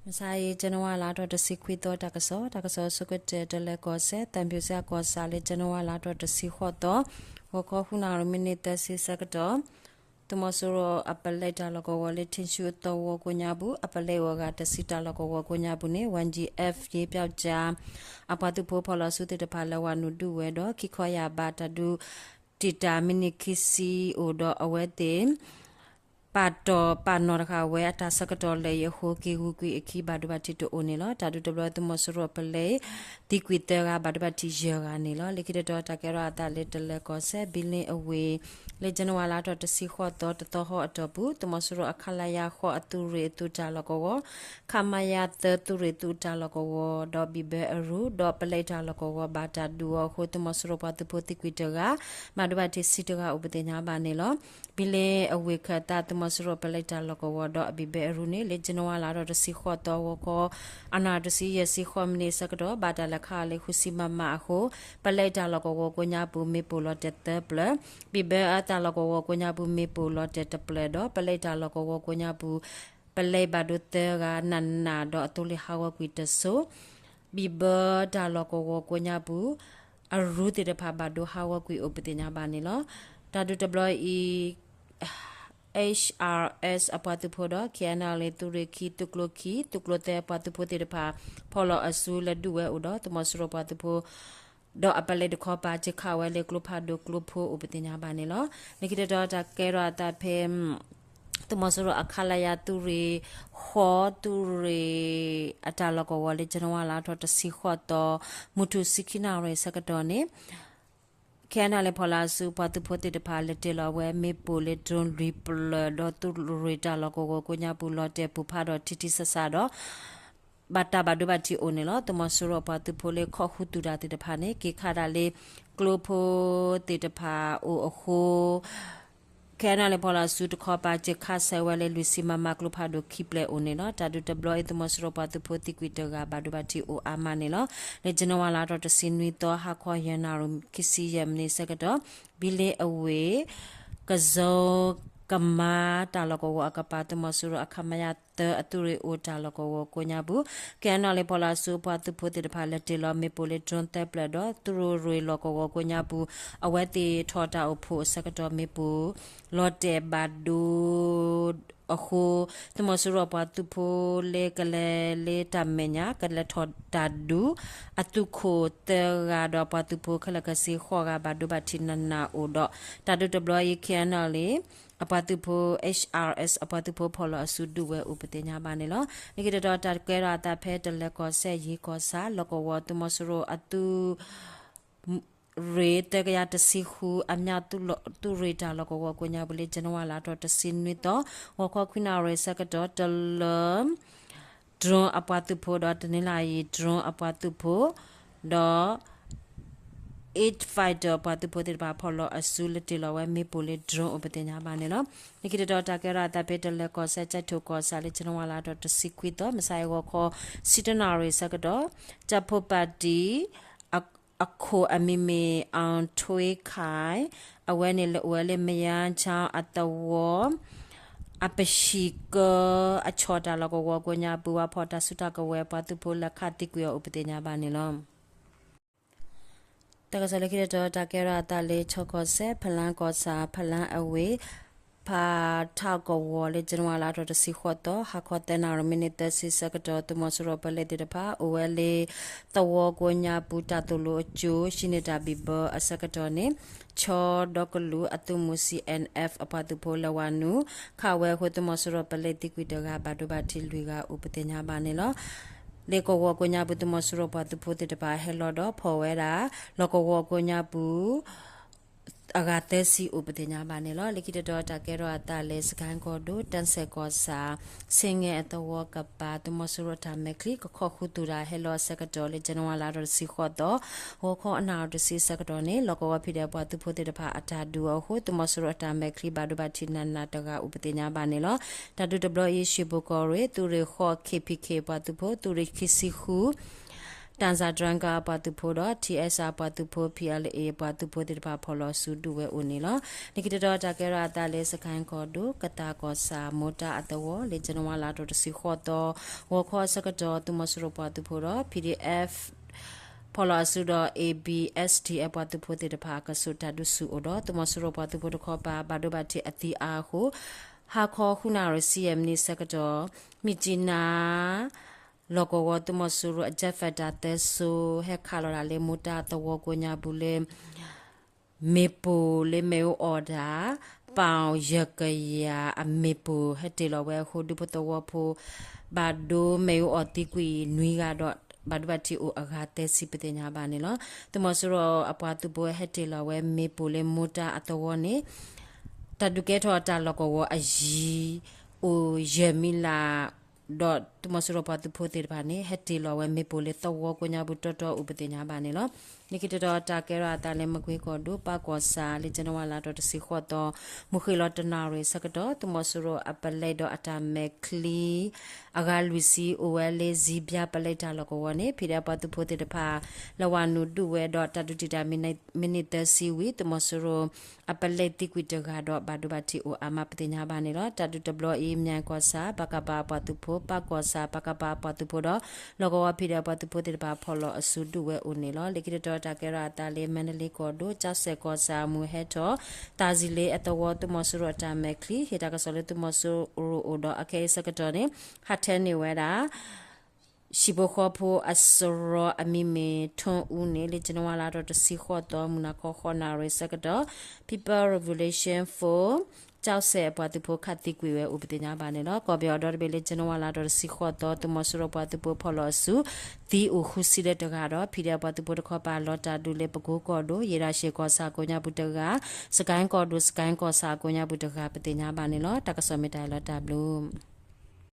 မုၢ်ဆါအံၤ ကၠနဝါလါထီၣ်တဆံခွံသီ တၢ်ကစီၣ်, တၢ်ကစီၣ်ဆိကတၢၢ် တလၢၤကီၢ်စဲၣ် သံဖြူဇရပ်ကီၢ်ဆၣ်လၢ ကၠနဝါလါထီၣ်တဆံဃိးသီ ဂီၤခီဃုနၣ်ရံၣ်မံးနံးသၢဆံဆၢကတီၢ် သုးမီၤစိရိၤအပလဲတၢ်လီၢ်ကဝီၤလၢ ထံဆူအသဝီကိးညါပူၤ အပလဲအိၣ်အဂၤတဆံတၢ်လီၢ်ကဝီၤကိးညါပူၤန့ၣ် ဝဲၢ်ကၠံၣ်အဲၣ်ဖ် ယ့ပျောက်ကျား အပှၤသုးဖိဖီၣ်လီၤအစုသ့ၣ်တဖၣ်လၢဝၤနုာ်ဒုးဝဲဒီး ခံခီယာ်ဘးတၢ်ဒုးတံာ်တာ်မံးနံးခံဆံအိၣ်ဒီးအဝဲသ့ၣ် ပာ်တီၢ်ပာ်နီၣ်တဃာ်ဝဲအတၢ်ဆၢကတီၢ်လၢအံၤအဃိ က့ၤဂုာ်ကွံာ်အခံ ဘၣ်ဒိဘၣ်ထံးတအိၣ်န့ၣ်လီၤ. တၢ်ဒုးတဘျီ သုးမီၤစိရိၤအပလဲ သံကွံာ်သၢဂၤ ဘၣ်ဒိဘၣ်ထံးယဲၢ်ဂၤန့ၣ်လီၤ. လၢခံတတီၤ တၢ်ကဲထီၣ်အသးလၢတလၢၤကီၢ်စဲၣ် ဘံလ့အဝ့ၢ် လၢကၠနဝါလါထီၣ်တဆံဃိးသီ တသီဟီအတီၢ်ပူၤ သုးမီၤစိရိၤအခလရ ဃိးအသုးရ့ၣ်အသုးတၢ်လီၢ်ကဝီၤ ခမရ သၢသုးရ့ၣ်သုးတၢ်လီၢ်ကဝီၤ ဒီးဘံၣ်ဘၢအရူ ဒီးပလဲတၢ်လီၢ်ကဝီၤ ဘၣ်တၢ်ဒုးအီၤအဃိ သုးမီၤစိရိၤပှၤသုးဖိသံကွံာ်တဂၤ ဘၣ်ဒိဘၣ်ထံးဆံတဂၤအိၣ်ပသ့ၣ်ညါဘၣ်န့ၣ်လီၤ. ဘံလ့အဝ့ၢ်ခၢၣ်သး သုးမီၤစိရိၤပလဲတၢ်လီၢ်ကဝီၤဒီးအဘံၣ်ဘၢအရူန့ၣ် လၢကၠနဝါလါထီၣ်တဆံဃိးသီ ဂီၤခီ အနၣ်ရံၣ်တဆံယဲၢ်ဆံဃိးမံးနံးအဆၢကတီၢ် ဘၣ်တၢ်လဲၤခးအီၤလၢဃုဆံမမအဃိ ပလဲတၢ်လီၢ်ကဝီၤကိးညါပူၤ မ့ၣ်ပိၢ်လီၤတဲာ်သၢပျၢၤ, ဘံၣ်ဘၢအတၢ်လီၢ်ကဝီၤကိးညါပူၤ မ့ၣ်ပိၢ်လီၤတဲာ်တပျၢၤဒီး ပလဲတၢ်လီၢ်ကဝီၤကိးညါပူၤ ပလဲဘၣ်ဒိသၢဂၤနးနးဒီးအသိလ့ၣ်ဟးဂီၤကွံာ်တစိၤ, ဘံၣ်ဘၢတၢ်လီၢ်ကဝီၤကိးညါပူၤ အရူသ့ၣ်တဖၣ်ဘၣ်ဒိဟးဂီၤကွံာ်အိၣ်ပသ့ၣ်ညါဘၣ်န့ၣ်လီၤ. တၢ်ဒုးတဘျီအံၤ H R S အပှၤသုးဖိဒီး K N L A သုးရ့ၣ်ခံ သုးကျိၤခံ သုးကျိၤသၢအပှၤသုးဖိသ့ၣ်တဖၣ် ဖီၣ်လီၤအစုလၢဒုးဝဲအိၣ်ဒီး သုးမီၤစိရိၤပှၤသုးဖိ ဒီးအပလဲတခီပၤ စၢခးဝဲလၢကျိဖးဒိၣ်ကျိဖိအိၣ်ပသ့ၣ်ညါဘၣ်န့ၣ်လီၤ. လၢခံတတီၤ တၢ်ကဲထီၣ်အသးဖဲ သုးမီၤစိရိၤအခလရ သုးရ့ၣ်ဃိး သုးရ့ၣ်အတၢ်လီၢ်ကဝီၤလၢ ကၠနဝါလါထီၣ်တဆံဃိးသီ မုၢ်ထူၣ်ဆံခံနၣ်ရံၣ်ဆၢကတီၢ်န့ၣ် K N L A ဖီၣ်လီၤအစုပှၤသုးဖိသ့ၣ်တဖၣ် လဲၤတ့ၢ်လီၤဝဲမ့ၣ်ပိၢ်လၢ drone လွံၢ်ပျၢၤဒီး သုးရ့ၣ်တၢ်လီၢ်ကဝီၤကိးညါပူၤ လီၤတဲာ်ပိၢ်ဖးဒီးထံထံဆးဆးဒီး ဘၣ်တၢ်ဘၣ်ဒိဘၣ်ထံးအိၣ်န့ၣ်လီၤ. သုးမီၤစိရိၤအပှၤသုးဖိလၢခိးဃုသူၣ်တၢ်သ့ၣ်တဖၣ်န့ၣ် က့ၤခးဒၣ်လၢကျိဖိသ့ၣ်တဖၣ်အိၣ်အဃိ K N L A ဖီၣ်လီၤအစုတခီပၤ စၢခးဆဲးဝဲလၢလွံၢ်ဆံမမကျိဖးဒိၣ်ခံပျဲၢ်အိၣ်န့ၣ်လီၤ. တၢ်ဒုးတဘျီအံၤ သုးမီၤစိရိၤပှၤသုးဖိသံကွံာ်တဂၤ ဘၣ်ဒိဘၣ်ထံးအိၣ်အါမးန့ၣ်လီၤ. လၢ ကၠနဝါလါထီၣ်တဆံနွံသီ ဟါခီယဲၢ်နၣ်ရံၣ်ခံဆံယဲၢ်မံးနံးဆၢကတီၢ် ဘံလ့အဝ့ၢ် ကစီၤကမါတၢ်လီၢ်ကဝီၤအကပၤ သုးမီၤစိရိၤအ ခမရ သၢအသုးရ့ၣ်အိၣ်တၢ်လီၢ်ကဝီၤကိးညါပူၤ K N L A ဖီၣ်လီၤအစုပှၤသုးဖိသ့ၣ်တဖၣ် လဲၤတ့ၢ်လီၤမ့ၣ်ပိၢ်လၢ drone သၢပျၢၤဒီး သုးရ့ၣ်လီၢ်ကဝီၤကိးညါပူၤ အဝဲသ့ၣ်ထီၣ်တၢ်အိၣ်ဖှိၣ်အဆၢကတီၢ် မ့ၣ်ပိၢ်လီၤတဲာ်ဘၣ်ဒိ အဃိ သုးမီၤစိရိၤအပှၤသုးဖိလၢကလဲၤလၢတၢ်မဲာ်ညါ ကလဲၤထီၣ်တၢ်ဒုး အသုးခိၣ်သၢဂၤဒီးပှၤသုးဖိခဲလၢာ်ခဲဆ့ဃိးဂၤ ဘၣ်ဒိဘၣ်ထံးနးနးအိၣ်ဒီး တၢ်ဒုးတဘျီအံၤ K N L A အပှၤသုးဖိ H R S အပှၤသုးဖိဖီၣ်လီၤအစုဒုးဝဲအိၣ်ပသ့ၣ်ညါဘၣ်န့ၣ်လီၤ. လၢခံတတီၤ တၢ်ကဲထီၣ်အသးဖဲတလၢၤကီၢ်စဲၣ် ယ့ၣ်ကီၢ်ဆၣ် လီၢ်ကဝီၤ သုးမီၤစိရိၤအသုး ရ့ၣ်သၢကယၤတဆံဃု အမျးသုးရ့ၣ်တၢ်လီၢ်ကဝီၤကိးညါပူၤ လၢ ကၠနဝါလါထီၣ်တဆံနွံသီ ဂီၤခီခွံနၣ်ရံၣ်ဆၢကတီၢ် တလၢၤ drone အပှၤသုးဖိဒီး တနံၤလၢ်အံၤ drone အပှၤသုးဖိ ဒီး eight fighter အပှၤသုးဖိသ့ၣ်တဖၣ် ဖီၣ်လီၤအစုလၢတ့ၢ်လီၤဝဲမ့ၣ်ပိၢ်လၢ drone အိၣ်ပသ့ၣ်ညါဘၣ်န့ၣ်လီၤ. လၢခံတတီၤ တၢ်ကဲထီၣ်အသးဖဲတလၢၤကီၢ်စဲၣ် ကၠဲးထိၣ်ကီၢ်ဆၣ်လၢ ကၠနဝါလါထီၣ်တဆံခွံသီ မုၢ်ဆါအံၤဂီၤခီ ဆံတၢနၣ်ရံၣ်ဆၢကတီၢ် ကၠၣ်ဖိပၣ်တံၣ် အခိၣ်အမံၤမ့ၢ် အောင်ထွေးခိုင် အဝဲန့ၣ်လဲၤအိၣ်ဝဲလၢ မယါချောင်းအသဝီ အပဟံၣ်ကၢအဆီၣ်တၢ်လီၢ်ကဝီၤကိးညါပူၤ ဝၤဖီၣ်တၢ်စုတၢ်ကဝဲၤ ပှၤသုးဖိလဲၤခးသံကွံာ်အီၤအိၣ်ပသ့ၣ်ညါဘၣ်န့ၣ်လီၤ. တၢ်ကစီၣ်လၢခံတတီၤ တၢ်ကဲထီၣ်အသးလၢ ခၠီကီၢ်စဲၣ် ဖလါကီၢ်ဆၣ် ဖလါအဝ့ၢ် ဖးထးကဝီၤလၢ ကၠနဝါလါထီၣ်တဆံဃိးသီ ဟါခီသၢနၣ်ရံၣ်မံးနံးသၢဆံဆၢကတီၢ် သုးမီၤစိရိၤပလဲသ့ၣ်တဖၣ် အိၣ်ဝဲလၢ သဝီကိးညါပူၤ တၢ်သိၣ်လိအကၠိ ဟံးန့ၢ်တၢ်ဘံၣ်ဘၢအဆၢကတီၢ်န့ၣ် ခၠီဒီကလုာ်အသုးမုၢ် C N F အပှၤသုးဖိလဲၤဝၤနုာ် ခးဝဲအဃိ သုးမီၤစိရိၤပလဲသံကွံာ်တဂၤ ဘၣ်ဒိဘၣ်ထံးလွံၢ်ဂၤအိၣ်ပသ့ၣ်ညါဘၣ်န့ၣ်လီၤ. လၢကဝီၤကိးညါပူၤ သုးမီၤစိရိၤပှၤသုးဖိသ့ၣ်တဖၣ် ဟဲလီၤဒီးဖီၣ်ဝဲဒၣ် လီၢ်ကဝီၤကိးညါပူၤ အဂၤသၢဆံအိၣ်ပသ့ၣ်ညါဘၣ်န့ၣ်လီၤ. လၢခံတတီၤ တၢ်ကဲထီၣ်အသးလၢ စကဲၣ်ကီၢ်ဒိၣ် တၢ်စဲၣ်ကီၢ်ဆၣ် ဆ့ငဲၣ်အသဝီကပၤ သုးမီၤစိရိၤအတၢ်မဲာ်ချံ ကခိးဃုာ်သူၣ်တၢ်ဟဲလီၤအဆၢကတီၢ်လၢ ကၠနဝါလါထီၣ်တဆံဃိးသီ ဂီၤခီအနၣ်ရံၣ်တဆံအဆၢကတီၢ်န့ၣ် လီၢ်ကဝီၤဖံးဒဲးပှၤသုးဖိသ့ၣ်တဖၣ်အတၢ်ဒုးအီၤအဃိ သုးမီၤစိရိၤအတၢ်မဲာ်ချံ ဘၣ်ဒိဘၣ်ထံးနးနးတဂၤအိၣ်ပသ့ၣ်ညါဘၣ်န့ၣ်လီၤ. တၢ်ဒုးတဘျီအံၤ ရွှေဘိုကီၢ်ရ့ၣ် သုးရ့ၣ်ဃိး K P K ပှၤသုးဖိ သုးရ့ၣ်ခံဆံဃု တၣ်စၣ်တြၣ်ကၣ်အပှၤသုးဖိဒီး ထံအဲစၣ်အပှၤသုးဖိ ဖံးအလၢအ့ အပှၤသုးဖိသ့ၣ်တဖၣ်ဖီၣ်လီၤအစုဒုးဝဲအိၣ်န့ၣ်လီၤ. လၢခံတတီၤတၢ်ကဲထီၣ်အသးလၢ စကဲၣ်ကီၢ်ဒိၣ် ကသၣ်ကီၢ်ဆၣ် မိၢ်တၢ်အသဝီ လၢကၠနဝါလါထီၣ်တဆံဃိးသီ ဂီၤခီအဆၢကတီၢ် သုးမီၤစိရိၤပှၤသုးဖိဒီး ပီၣ်ဒ့ၣ်အဲၣ် ဖီၣ်လီၤအစုဒီး အ့ဘံၣ်အဲၣ်စထံၣ် အပှၤသုးဖိသ့ၣ်တဖၣ် ကဆူးတၢ်ဒုးဆူၣ်အိၣ်ဒီး သုးမီၤစိရိၤပှၤသုးဖိတခီပၤ ဘၣ်ဒိဘၣ်ထံးအသံအါအဃိ ဟါခီဃုနၣ်ရံၣ်ဆံယဲၢ်မံးနံးဆၢကတီၢ် မံၢ်ကၠံနါ လီၢ်ကဝီၤ သုးမီၤစိရိၤအ jet fighter သၢစိၤ ဟဲခးလီၤတၢ်လၢမိၢ်တၢ်သဝီကိးညါပူၤလၢ မ့ၣ်ပိၢ်လၢမ့ၣ်အူအီၣ်တၢ် ပီၣ်ယဲၢ်ကယၤအမ့ၣ်ပိၢ် ဟဲတ့ၢ်လီၤဝဲအဃိ ဒူဖိသဝီဖိ ဘၣ်ဒိမ့ၣ်အူအီၣ်သံကွံာ်နွံဂၤဒီး ဘၣ်ဒိဘၣ်ထံးအိၣ်အဂၤသၢဆံ ပသ့ၣ်ညါဘၣ်န့ၣ်လီၤ. သုးမီၤစိရိၤအပှၤသုးဖိ ဟဲတ့ၢ်လီၤဝဲမ့ၣ်ပိၢ်လၢမိၢ်တၢ်အသဝီန့ၣ် တၢ်ဒုးကဲထီၣ်တၢ်လီၢ်ကဝီၤအယံၤ အိၣ်ယဲၢ်မံလါ ဒီးသုးမီၤစိရိၤပှၤသုးဖိသ့ၣ်တဖၣ်န့ၣ် ဟဲတ့ၢ်လီၤဝဲမ့ၣ်ပိၢ်လၢသဝီကိးညါပူၤတီတီအိၣ် ပသ့ၣ်ညါဘၣ်န့ၣ်လီၤ. လၢခံတတီၤတၢ်ကဲထီၣ်အသးလၢ မကွ့ကီၢ်ဒိၣ် ပၣ်ကီၢ်ဆၣ် လၢကၠနဝါလါထီၣ်တဆံဃိးသီ မုၢ်ဃ့ၢ်လီၤတနၣ်ရံၣ်ဆၢကတီၢ် သုးမီၤစိရိၤအပလဲတၢ်ဒီးအတၢ်မဲာ်ချံ အဂၤလွံၢ်ဆံ အိၣ်ဝဲလၢ ဇံဘျါပလဲတၢ်လီၢ်ကဝီၤန့ၣ် ဖံးဒဲးအပှၤသုးဖိသ့ၣ်တဖၣ် လဲၤဝၤနုာ်ဒုးဝဲဒီး တၢ်ဒုးတံာ်တာ်မံးနံးသၢဆံဝံၤ သုးမီၤစိရိၤအပလဲသံကွံာ်တဂၤဒီး ဘၣ်ဒိဘၣ်ထံးအိၣ်အါမး ပသ့ၣ်ညါဘၣ်န့ၣ်လီၤ. တၢ်ဒုးတဘျီအံၤ မၠဲၣ်ကီၢ်ဆၣ် ပကဖ အပှၤသုးဖိ ပၣ်ကီၢ်ဆၣ် ပကဖ အပှၤသုးဖိဒီး လီၢ်ကဝီၤဖံးဒဲးအပှၤသုးဖိသ့ၣ်တဖၣ် ဖီၣ်လီၤအစုဒုးဝဲအိၣ်န့ၣ်လီၤ. လၢခံတတီၤတၢ်ကဲထီၣ်အသးလၢ မါဒလ့ကီၢ်ဒိၣ် ကၠီစဲၣ်ကီၢ်ဆၣ် မုၢ်ဟဲထီၣ် သးစံလ့အသဝီ သုးမီၤစိရိၤအတၢ်မဲာ်ချံ ဟ့ၣ်တၢ်ကစီၣ်လၢသုးမီၤစိရိၤအိၣ်ဒီး အခဲအံၤဆၢကတီၢ်န့ၣ် ဟးထဲန့ၢ်ဝဲဒၣ် ဟံၣ်ဖိဃီဖိအစရီအမံၤမ့ၢ် ထိၣ်အူန့ၣ် လၢကၠနဝါလါထီၣ်တဆံဃိးသီ မုၢ်နၤခီဃိးနၣ်ရံၣ်ဆၢကတီၢ် People Revolution Force ကၠီစဲၣ်အပှၤသုးဖိခးသံကွံာ်ဝဲအိၣ် ပသ့ၣ်ညါဘၣ်န့ၣ်လီၤ. ကီၢ်ပယီၤဒီတဘ့ၣ်လၢ ကၠနဝါလါထီၣ်တဆံဃိးသီ သုးမီၤစိရိၤပှၤသုးဖိဖီၣ်လီၤအစု သံအိၣ်ဃုဆံလၢတဂၤဒီး ဖံးဒဲးအပှၤသုးဖိတခီပၤ လီၤတၢ်ဒုးလၢ ပကိကီၢ်ဒိၣ် ယ့ၣ်ဒၣ်ရှ့ၣ်ကီၢ်ဆၣ်ကိးညါပူၤတဂၤ စကဲၣ်ကီၢ်ဒိၣ် စကဲၣ်ကီၢ်ဆၣ်အကိးညါပူၤတဂၤ ပသ့ၣ်ညါဘၣ်န့ၣ်လီၤ. တၢ်ကစီၣ်မ့ၢ်တၢ်အံၤလီၤ တၢ်ဘျုး